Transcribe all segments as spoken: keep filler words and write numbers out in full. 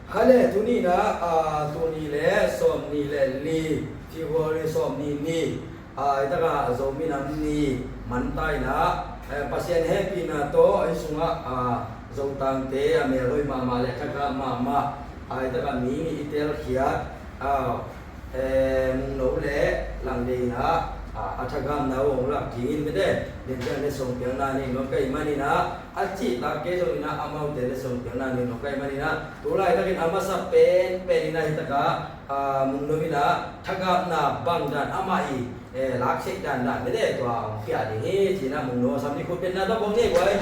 Kha le, tuni in ah, ah, tul nih le sawmnih le li, February sawmnih ni, ah, hi tak ah Zomi Nam Ni man ta in ah, eh, Pasian hehpihna tawh ei sungah, ah, Zotangte a melhoih mahmah le thakhat mahmah, ah, hi tak ah mi nih i telkhiat, ah, eh, Mungno le Langdei in ah, ah, a thakamna uh hong lak dingin mite, den ciang letsong piakna nei nuam ka hih manin ah, a cihtak kei zongin ah amaute letsong piakna nei nuam ka hih manin ah, tu laitakin a masa penpen in ah hi tak ah, ah, Mungno in ah thakamna bangdan amah i, eh, lak theih dandan mite tua hong piak ding hi ci-in ah Mungno a sam ni khut bengna tawh bawng ni guai.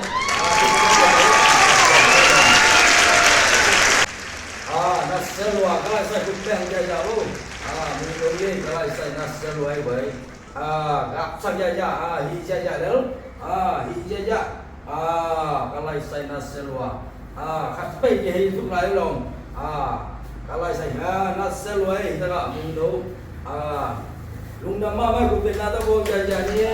Ah, Naselua, ka laisai khut beng ciahciah uh. Ah, Mungno in ka laisai Naselua hi guai. Ah, gapsak ciahciah, ah, hih ciahciah lel. Ah, hih ciahciah. Ah, ka laisai Naselua. Ah, khat pei kihei tuk lai uh lawm. Ah, ka laisai, ah, Naselua hi tak ah Mungno. Ah, lungdam mahmah, khut bengna tawh bawng ciahciah ni.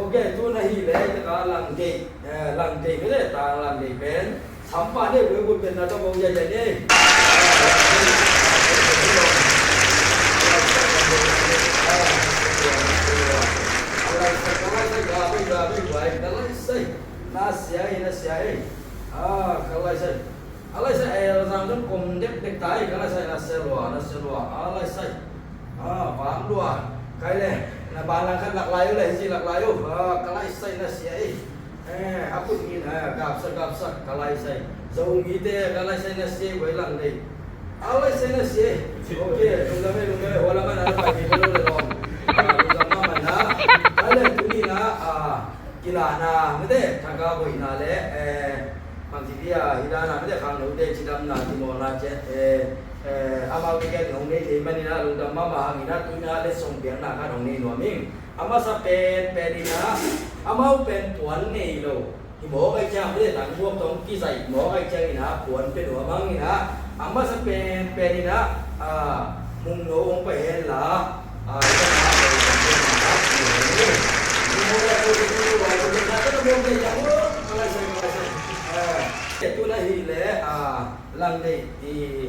Ok, tu in ah hi le, hi tak ah Langdei, eh, Langdei mite, Tang Langdei pen. Sampah ni, khut bengna tawh bawng ciahciah ni. Ka laisai, ka laisai, ka laisai, ka laisai, ka laisai, ka laisai, ka laisai. Nasia ei, nasia ei. Ah, ka laisai. A laisai, eh, zang zong kom dekdek ta ei, ka laisai, Naselua, Naselua. A laisai. Ah, vam lua. Kai le. Na ban lang khat lak lai uh le, hi ci lak lai uh. Ah, ka laisai, nasia ei. Eh, a khut ngin, eh, gapsak, gapsak, ka laisai. Zomite, ka laisai, nasia ei guai Langdei. A laisai, nasia ei. Ok, lungdam ei, lungdam ei. Hua lam ah na pai kei lo le lawm. Ah, lungdam mahmah na. Kai le, tuni in ah, ah, kilahna mite, thagau hoihna le, eh, bangci dia, hi dan a mite, khangnote cidamna, cimawhna ciat, eh, eh, amaute kiang hong nei thei manin ah lungdam mahmah hang in ah, tu in ah letsong piakna khat hong nei nuam ing. A masa penpen in ah, amau pen puan nei lo. Hi mawk ahih ciang mite, tangbuak tawh kizaih mawk ahih ciangin ah puan pia nuam hang in ah, a masa penpen in ah, ah, Mungno hong pai hen la, ah, tu in ah hi le, ah, Langdei i,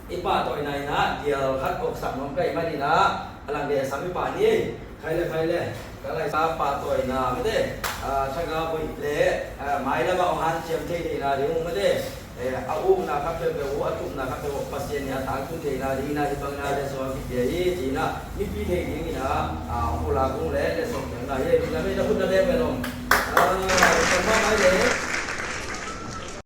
i pahtawina in ah dial khat awksak nuam ka hih manin ah, a Langdei a sam i pah ni. Khai le, khai le. Ka laisai pahtawina mite, ah, thagau hoih le, ah, mailam ah hong hanciam thei theihna ding uh mite, eh, a ukna khat peuhpeuh uh, a tupna khat peuh uh Pasian in a tangtun theihna dingin ah hih bangin ah letsong a kipia hi ci-in ah mipi thei dingin ah, ah, hong pulak ung le letsong piakna hi. Lungdam ei, na khut na beng ve lawm. Ah, lungdam mahmah ei le.